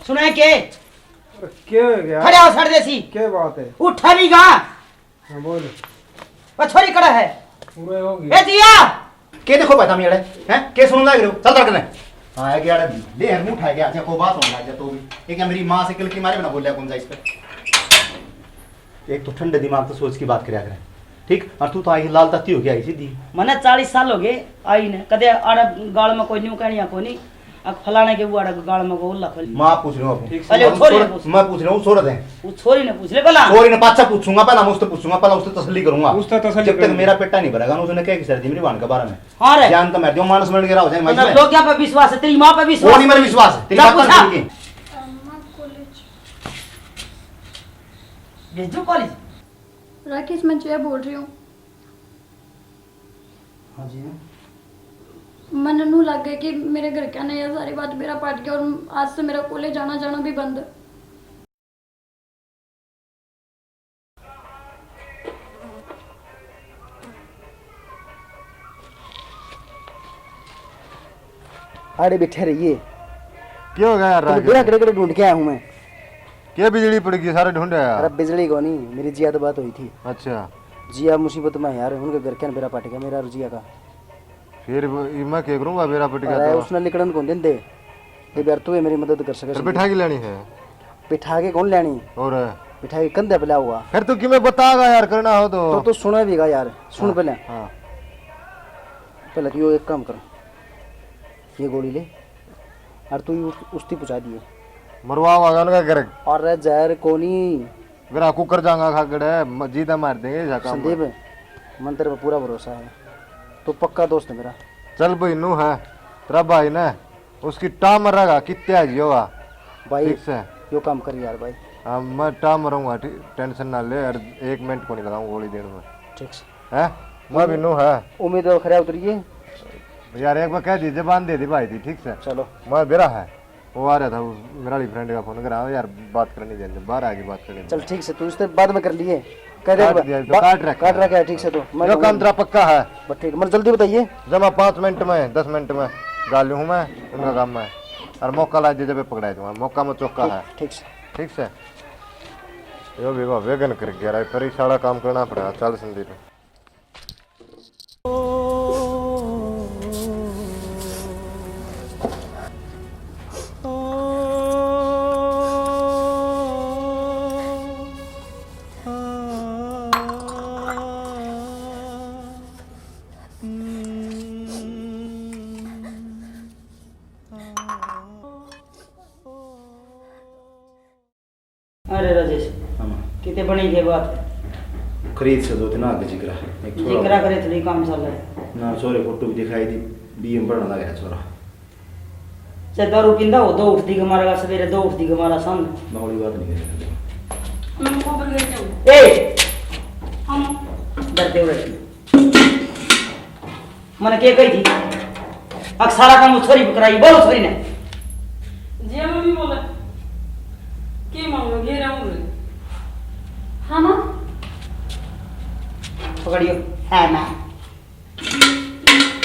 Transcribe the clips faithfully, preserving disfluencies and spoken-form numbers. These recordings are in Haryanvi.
सुना है के? अरे, क्या हो गया? खड़े हो, सर देसी। क्या बात है? उठा नहीं गा। हाँ, बोल। वो छोरी कड़ा है। पूरा हो गया। ए जिया। के देखो भाई, मेरे हैं? के सुन लग रहे हो? चल, चल, चल। हाँ, है क्या? ले, मुंह उठा गया। अच्छा, को बात होने लग जा तो भी। ये क्या मेरी माँ से किल की मारे बिना बोलिया कौन जा इस पे? एक तो ठंडे दिमाग से सोच की बात करया करें, ठीक? और तू तो आई लाल तत्ती हो गया, आई सीधी। मने चालीस साल हो गए आई ने, कदे आड़े गाल में कोई न्यू कहनिया कोनी। अक फलाने के बुआड़ा के गाल में को उल्ला खोल। मैं पूछ रहा हूँ। ठीक से। अरे, वो छोरी ने पूछ। मैं पूछ रहा हूँ, छोड़ दे। वो छोरी ने पूछ ले पहला। छोरी ने पाछा पूछूंगा, पहला मैं उससे पूछूंगा, पहला उससे तसल्ली करूंगा। उससे तसल्ली जब तक करूंगा। मेरा पेटा नहीं भरेगा ना, उसने क्या की सर्दी मेरी बहन के बारे में। हाँ रे। जान तो मैं दियो, मानस मरण के राह हो जाए, मैं मतलब इसमें। लोग क्या पे विश्वास है? तेरी माँ पे विश्वास है? वो नहीं मेरा विश्वास, तेरी जा बात पूछा। सुन के। अम्मा, कॉलेज। भेजो कॉलेज। राकेश, मैं जया बोल रही हूँ। हाँ जी। मन नू लग गया कि मेरे घर का ने यह सारी बात मेरा पाट गया और आज से मेरा कॉलेज आना जाना भी बंद। आड़े बैठे रहिए। क्या हो गया यार तुम राकेश? बेरा कड़े कड़े ढूंढ के आया हूँ मैं। क्या बिजली पड़ गई, सारे ढूंढे यार। अरे बिजली को नहीं, मेरी जिया तो बात हुई थी। अच्छा। जिया मुसीबत में है यार, उनके घर क्या बेरा पाट गया मेरा और जिया का। फिर वो, ये मैं क्या करूँगा, बेरा पट गया अरे तो? उसने लिकड़न कौन देंदे। ये यार तू ही मेरी मदद कर सके फिर संदीप। बिठा के लेनी है? बिठा के कौन लेनी? और? बिठा के कंधे पे लाऊंगा। फिर तू किमें बतागा यार, करना हो तो। तो तू सुना भी गा यार, सुन हाँ, पहले। हाँ। पहले तो यो एक काम कर, ये गोली ले और तू उस-, उस्ती पहुंचा दिए। मरवा वागा उनका घर। अरे जहर कोनी। मेरा कुकर जांगा खागड़ है, म-, जीता मार देंगे ऐसा काम संदीप, है। मन तेरे पे पूरा भरोसा है, तू पक्का दोस्त है मेरा। चल भाई, नू है तेरा भाई ना, उसकी टामर रगा कित्ते आ जियो आ। भाई, ठीक से। यो काम कर यार भाई। हाँ, मैं टामर रहूँगा, टे-, टेंशन ना ले, और एक मिनट को नहीं लगाऊँ गोली देने में। ठीक से। हैं? मैं भी नू है। उम्मीद है खरा उतरिए। यार, एक बार कह दी, जबान दे दी भाई दी, ठीक से। चलो। मैं बेरा है। वो आ रहा था, वो मेरा वाली फ्रेंड का फोन करा, यार, बात करनी थी, बाहर आके बात करनी थी। चल, ठीक से, तू इससे बाद में कर लिए। कह दे काट बा-, दिया, तो बा-, काट रखा काट है। रखा है, ठीक से, तो मैं यो कहूँगा काम तेरा पक्का है। बस ठीक, मगर जल्दी बताइए। जमा पाँच मिनट में, दस मिनट में गाल हूँ मैं, उनका काम है। और मौका ला दे, जब पकड़ा दूंगा, मौका में चौका है। ठीक से। ठीक से। यो भी वाह, वेगन कर गया, पर इस साला काम करना पड़ा। चल संदीप। अरे राजेश, हाँ माँ। किते बनी थे बात? खरीद से दो तीन आगे जिक्रा, एक छोरा जिक्रा करे थोड़ी काम चल रहा है। ना, छोरे फोटो भी दिखाई दी, बीए में पढ़ने लग रहा छोरा। चाहे दारू पींदा हो, दो उठती के मारेगा सवेरे, दो उठती के मारा शाम। बावली बात नहीं करेगा। मैं ऊपर गई हूँ। ए! हम डरते हुए। मने के कही थी? अक सारा काम उस छोरी पे कराई, बोल उस छोरी ने। जी मम्मी बोले। के मांगो, घेरा हूँ। हाँ माँ। पकड़ियो। है माँ।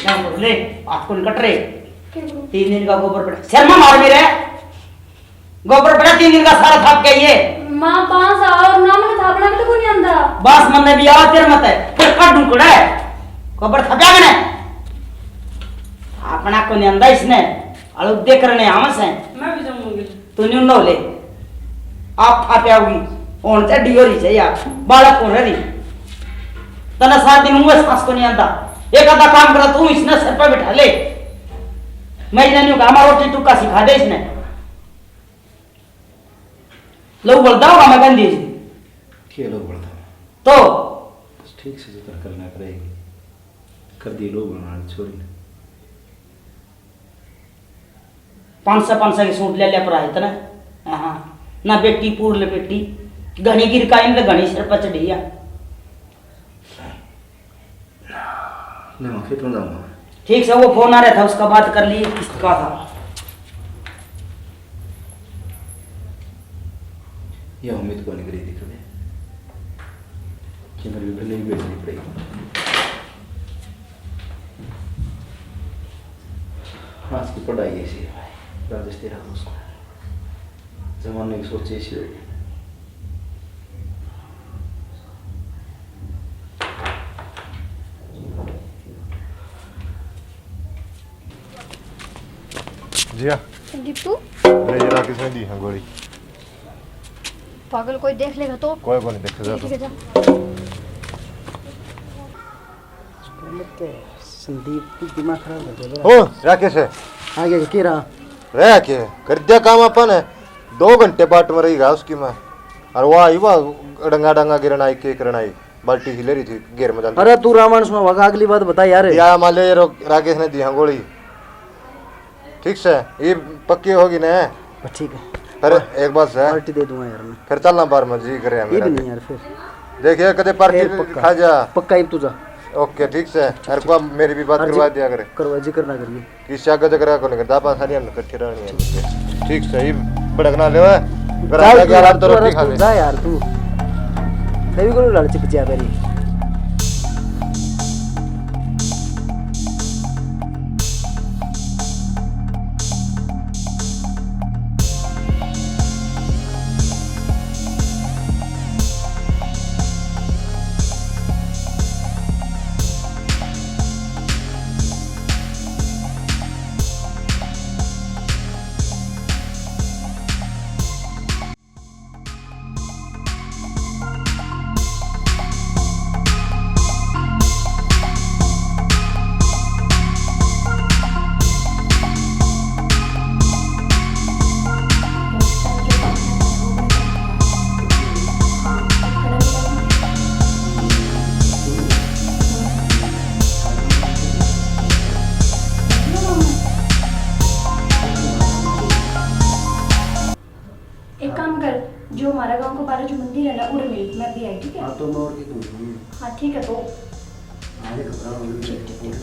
ना बोल, ले, हाथ कौन कट रहे? के बोल? तीन दिन का गोबर पड़ा। शर्मा मार मेरे। गोबर पड़ा तीन दिन का सारा थाप के ये। माँ, बांस और ना, मैंने थापना भी तो कोनी आंदा। बांस मन्ने भी आवा तेरे मत है, फिर काढूं कड़ा है। गोबर थाप्या मैंने। थापना कोनी आंदा इसने, अड़ुदे करने आवे से। मैं भी जाऊंगी। तू न्यू न ले, आप थाप्या होगी, होन ते डियोरी से यार, बालक हो रही। तने सात दिन हुए सांस कोनी आंदा, एक आधा काम करा तू इसने सर पे बिठा ले। मैं इन्हें न्यू कहा, हमारा रोटी टुक्का सिखा दे इसने। लहू बलदा होगा मैं गंदी जी। के लहू बलदा? तो? बस ठीक से जितना करना करेगी। कर दी लहू बलना छोरी ने। पाँच सौ, पाँच सौ के सूट ले लिया पर आए तना। हाँ, ना बेटी पूर ले बेटी। घनी गिर का इन घनी सिर पर चढ़ी है। ले, मैं खेत में जाऊंगा। ठीक से, वो फोन आ रहा था, उसका बात कर लिए, किस्त का था। ये उम्मीद को नहीं करी दिख रही। कि मेरी भी नहीं बेचनी पड़ेगी। आज की पढ़ाई ऐसी है भाई, राजेश तेरा दोस्त है। जमाने की सोचे इसी हो। जिया। संदीप, तू? ले, ये राकेश ने दी है गोली। पागल, कोई देख लेगा तो? कोई, कोई नहीं देखेगा ठीक तो। है, जा। संदीप, तू दिमाग खराब कर दे। ओ, राकेश है। आ गया, के रहा? रह के कर दिया काम अपन ने। दो घंटे बाट में रही रहा उसकी मैं। और वाह ही वाह, डंगा डंगा गिरन आई, के करन आई। बाल्टी हिल रही थी, घेर में जाती। अरे तू रामायण सुनावा का, अगली बात बता यार। या मान ले, ये रो-, राकेश ने दी हाँ गोली। ठीक से, ये पक्की होगी ना? बस ठीक है। फिर एक बात है। पार्टी दे दूंगा यार मैं। फिर चलना बार में जी करे ये मेरा भी भी। नहीं यार फिर। देखिए, कदे पार्टी फिर पक्का। खा जा। पक्का ही तू जा। ओके, ठीक से। ठीक, हर ठीक। को मेरी भी बात और करवा जी-, दिया करे। करवा, जिक्र ना करिए। किसी आगे तक रहा को नहीं करता, अपन सारी हम इकट्ठे रहनी है। ठीक सही, भड़कना ले। चल तू यार, तू जा यार तू। फेविकोल लाल चिप जा मेरी। एक काम कर, जो हमारा गांव के बाहर जो मंदिर है ना, उड़े मिल, मैं भी आई, ठीक है? हाँ, तो मैं और की दूंगी। हाँ, ठीक है, तो। हाँ, ये घबरा, ठीक, ठीक, ठीक।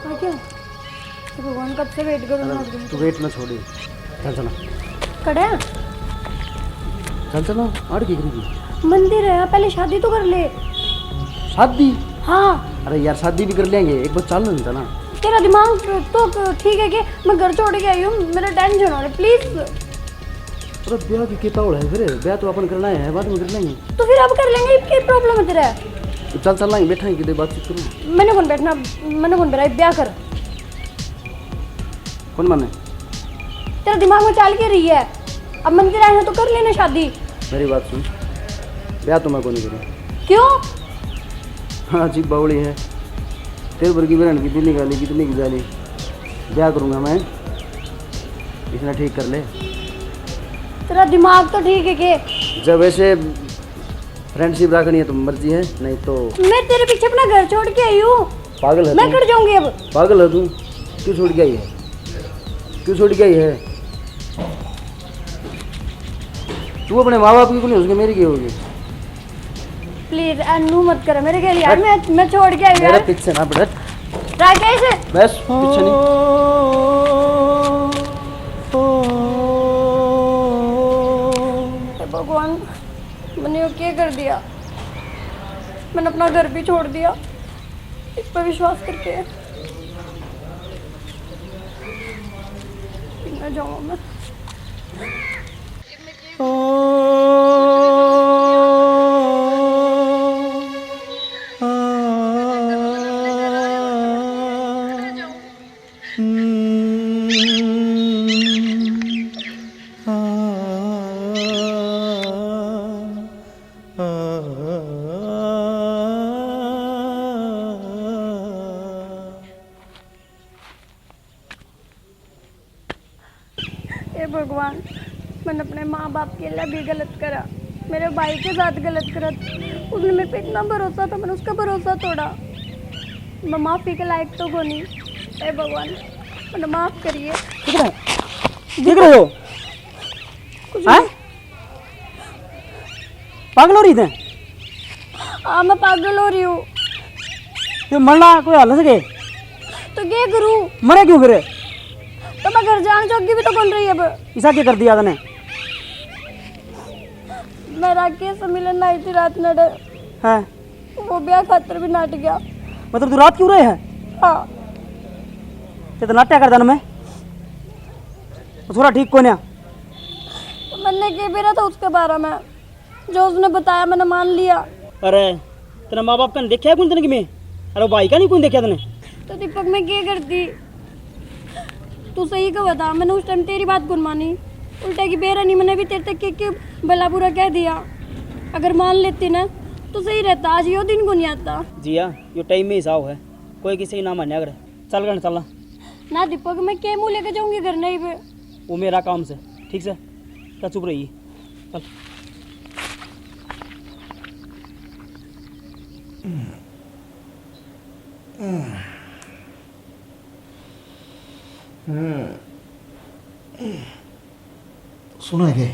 आ गया? तो भगवान, कब से वेट करूँ मैं? तू वेट ना छोड़ी, चल चला। कड़े? चल चला, आड़ की करेगी? मंदिर है, पहले शादी तो कर ले। शादी? हाँ। अरे यार, शादी भी कर लेंगे, एक बार चल नहीं था ना। तेरा दिमाग तो ठीक है कि मैं घर छोड़ के आई हूँ, मेरा टेंशन हो रहा है, प्लीज। अरे ब्याह की कितना होड़ है फिर? ब्याह तो अपन करना है, बाद में कर लेंगे। तो फिर अब कर लेंगे, ये क्या प्रॉब्लम है तेरा? तो चल, चल लाएंगे, बैठा है किधर, बातचीत करूँ। मैंने कौन बैठना, मैंने कौन बैठा, ब्याह कर। कौन माने? तेरा दिमाग में चाल के रही है, अब मंदिर आए हैं तो कर लेना शादी। मेरी बात सुन, ब्याह तो मैं को नहीं करूँ। क्यों? हाँ जी, बावली है। तेरे वर्गी बहन की दिल्ली गाली कितनी की जाली। ब्याह करूँगा मैं, इसने ठीक कर ले। तेरा दिमाग तो ठीक है के? जब ऐसे फ्रेंडशिप रखनी है तो मर्जी है, नहीं तो मैं तेरे पीछे अपना घर छोड़ के आई हूँ। पागल है मैं तू? कट जाऊंगी अब। पागल है तू? क्यों छोड़ के आई है? क्यों छोड़ के आई है? तू अपने माँ बाप की को नहीं, उसके मेरी की होगी? प्लीज, अनु मत कर मेरे के लिए यार, हट। मैं, मैं छोड़ के आई हूँ मेरे यार। पीछे ना पड़, हट। राकेश। बस, पीछे नहीं। हे भगवान, मैंने यो क्या कर दिया? मैंने अपना घर भी छोड़ दिया इस पर विश्वास करके। कितना जाऊँ मैं? हे भगवान, मैंने अपने माँ बाप के लिए भी गलत करा, मेरे भाई के साथ गलत करा। उसने मेरे पे इतना भरोसा था, मैंने उसका भरोसा तोड़ा। मैं माफ़ी के लायक तो कोनी। हे भगवान, मैंने माफ़ करिए। ठीक है, ठीक रहे हो? कुछ हैं? नहीं। पागल हो रही थे? हाँ, मैं पागल हो रही हूँ। ये मरना कोई हल सके? तो क्या करूँ? मरे क्यों फिर? तो मैं घर जाने जोगी भी तो बन रही अब। इसा क्या कर दिया तने? मैं राकेश से मिलन आई थी रात नडे, हैं? वो ब्याह खातर भी नाट गया। मतलब तू रात क्यों रहे है? हाँ। ते तो नाट्या करदा ना मैं। वो थोड़ा ठीक कोन्या। मैंने के बेरा था उसके बारे में, जो उसने बताया मैंने मान लिया। अरे, तेरे माँ बाप का नहीं देखा है कौन तने कि मैं? अरे, भाई का नहीं कौन देखा तने? तो दीपक, मैं क्या करती? तू सही कहा था, मैंने उस टाइम तेरी बात कौन मानी। उल्टा की बेरा नहीं, मैंने भी तेरे तक के, के भला बुरा कह दिया। अगर मान लेती ना तो सही रहता, आज यो दिन को नहीं आता। जिया, यो टाइम में हिसाब है, कोई किसी की ना मान्या करे। चल घर चल। ना दीपक, मैं के मुंह लेके जाऊंगी घर नहीं पे। वो मेरा काम से, ठीक से? तो चुप रहिए। चल। सुना के?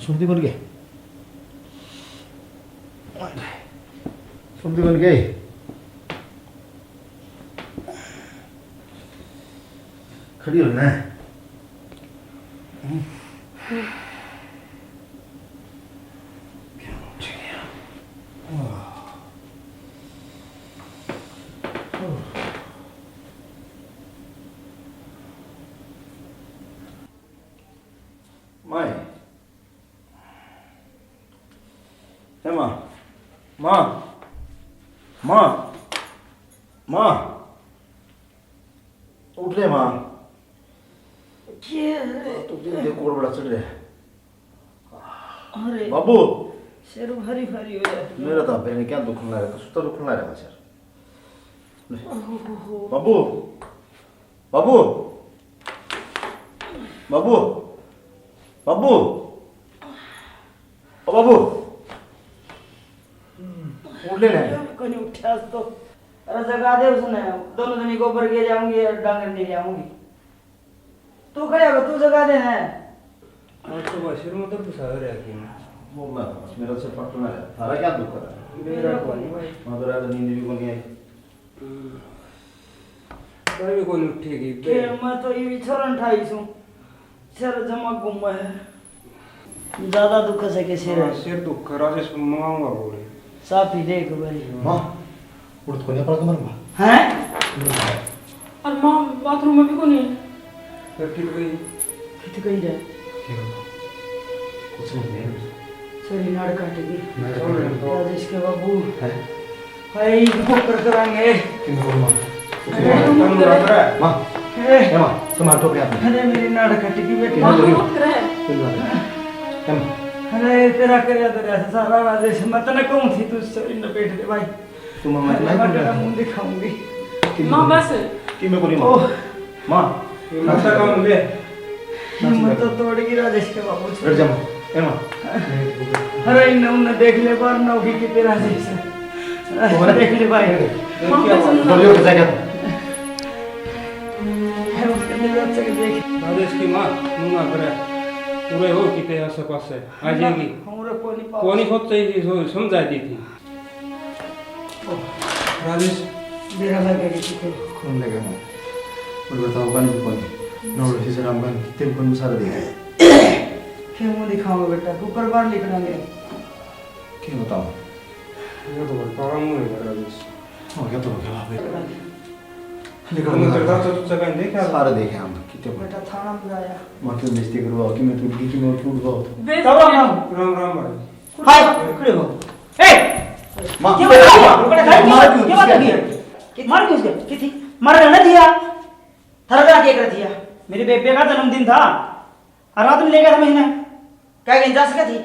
सुनती बन के? सुनती बन के? खड़ी हो ना। माए। हे माँ, माँ, माँ, माँ, उठ ले माँ। के है? तू दिन देख कोड़ बड़ा चढ़ रहा है। अरे बाबू, सिर भारी भारी हो जाता है। मेरा तो बेने क्या दुखन ला रहा, सुता दुखन ला रहा सर। ओहो, बाबू, बाबू, बाबू, बाबू, ओ बाबू, उठ ले ना। कोनी उठा तो। अरे जगा दे उसने, दोनों जनी गोबर के जाऊंगी और डांगर नहीं जाऊंगी। तू खड़े हो, तू जगा दे है। आज तो बस सिर में दर्द सा हो रहा है कि मैं। वो मैं बस मेरा सिर पटना है। थारा क्या दुख है? मेरा कोनी भाई। मैं तो रात नींद भी कोनी आई। पर भी कोनी उठेगी। के मैं तो ये छोरन ठाई सूं। सिर जमा घूमे है। ज्यादा दुख से के सिर हाँ, है। सिर दुख है, राजेश मंगाऊंगा गोली। साफी देख भाई। माँ, उठ तो कोनी पड़ा तुम्हारा माँ। हैं? और माँ बाथरूम में भी कोनी। फिर ठीक गई। कित गई रे? कुछ नहीं है। सॉरी, नाड़ काट गई। छोड़ रहे हैं तो। राजेश के बाबू। है? हाय, इनको कर करांगे। किन को माँ? अरे, तुम लग रहा है। माँ, ए, ए माँ, संभाल टोपी आपने। अरे, मेरी नाड़ कट गई बेटा। माँ, मत बोलो। करे। किन को? ए माँ, अरे, तेरा करे तो ऐसा सारा राजेश, मैं तने कहूँ थी, तू सॉरी न बैठ दे भाई। तू माँ, मैं मैं नहीं तेरा बोल रहा। मुंह दिखाऊंगी। किन माँ को? बस। कि मैं को नहीं ओह। माँ? माँ, ये मत काम ले। हिम्मत तो तोड़ गई राजेश के बाबू। बैठ जा माँ। ए माँ। अरे, इन्हें उन्हें देख ले, बाहर ना होगी कि तेरा राजेश है। देख ले भाई। बोलियो, कैसा क्या? है उसके लिए अच्छा के देख। राजेश की माँ, नू ना करे। पूरे हो किते आसे पासे आ जाएगी। हमरे कोनी पाओ। कोनी सोच चाहिए, सो समझा दी थी। राजेश, मेरा लगे किसी को। कौन लेगा माँ? बोल बताओ, कौन भी कौन? नौ बजे से राम कौन? कितने कौन सारे देगा? फिर मुंह दिखाओ बेटा, ऊपर बाहर लिख डांगे। क्या बताओ? ये तो भाई काम नहीं है राजेश। हो गया तो हो गया बाप रे। तुमने तेरे दादा तो जगह नहीं देखा? सारे देखे हम, कितने बड़े। बेटा थाना बुलाया। माँ की बेइज्जती करवाओ, कि मैं टूट गई, कि मैं टूट गया। बेइज्जती चलो नहीं। हम। राम राम भाई। हाय, खड़े हो। ए! माँ, क्या बात है? माँ, बेटा, मार क्या क्यों बात तुझे? है? कि मार क्यों उसके? किसी मार ना दिया। थारा का क्या कर दिया? मेरे बेबे का जन्मदिन था। और रात में ले गया था महीना। क्या कहीं जा सका थी?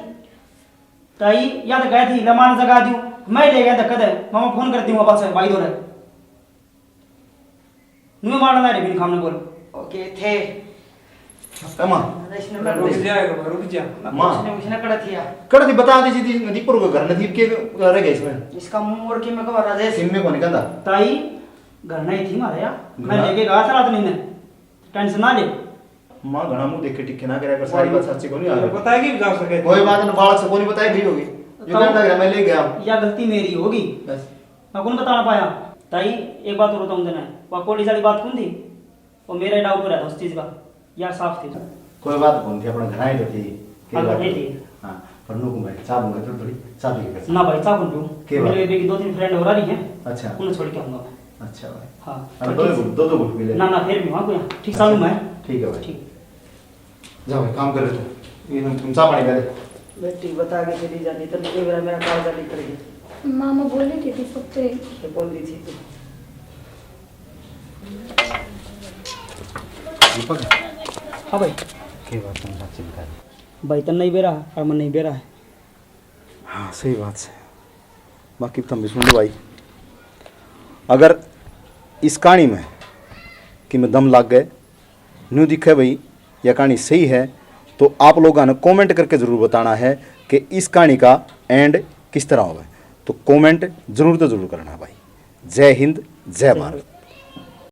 ताई, या तो गए थी, लमान जगा दियो। मैं ले गया धक्का दे। मामा फोन कर दूंगा बस, भाई दो रे। नुए मारना रे बिन खामने बोल। ओके थे। ए माँ। अरे इसने मैं रुक जा, रुक जा। माँ। इसने उसने कड़ा थिया। कड़ा थी बता दीजिए थी, दीपुर को घर नदीप के रह गए इसमें। इसका मुंह और की मैं कहूँ राजेश। सिम में कौन कहता? ताई, घर नहीं थी मारे यार। मैं लेके गया था रात में। टेंशन ना ले। माँ घना मुंह देख के टिक्के ना करा कर, सारी बात सच्ची को नहीं आ रही। बताएगी भी जा सके। कोई बात ना, बालक से को नहीं बताई गई होगी। ये कहने लग रहा मैं ले गया। या गलती मेरी होगी। बस। मैं कौन बताना पाया। ताई, एक बात और बताऊं तने। वह कोड़ी साली बात कौन थी? वो मेरा डाउट हो रहा था उस चीज का। यार साफ थी। कोई बात कौन थी, अपना घना ही तो थी। के हाँ, बात घना ही थी। थी। हाँ, पर नुकु मैं चाह दूंगा, थोड़ी थोड़ी चाह पी के कर। ना भाई, चाह कौन पीऊँ? के बात? मेरे बेबी की दो तीन फ्रेंड और आ रही हैं। अच्छा। उन्हें छोड़ के आऊंगा मैं। अच्छा भाई। हाँ। अब दो दो दो घुट पी ले। ना ना, फिर भी वहाँ कोई ठीक चालू मैं। ठीक है भाई। ठीक। जाओ भाई, काम कर ले तू। ये तुम तुम चाह पानी पी ले। बेटी बता के चली जाती तो मेरा मेरा कालजा निकल गया। मामा बोली थी दीपक से। ये बोल दी थी तू। दीपक। हाँ भाई। के बात तुम साथ चिंता है? भाई तन नहीं बेरा और मन नहीं बेरा है। हाँ, सही बात है। बाकी तुम भी सुन लो भाई, अगर इस कहानी में कि मैं दम लग गए, न्यू दिखे भाई, यह कहानी सही है, तो आप लोगों ने कमेंट करके ज़रूर बताना है कि इस कहानी का एंड किस तरह होगा। तो कमेंट ज़रूर तो ज़रूर करना भाई। जय हिंद, जय भारत।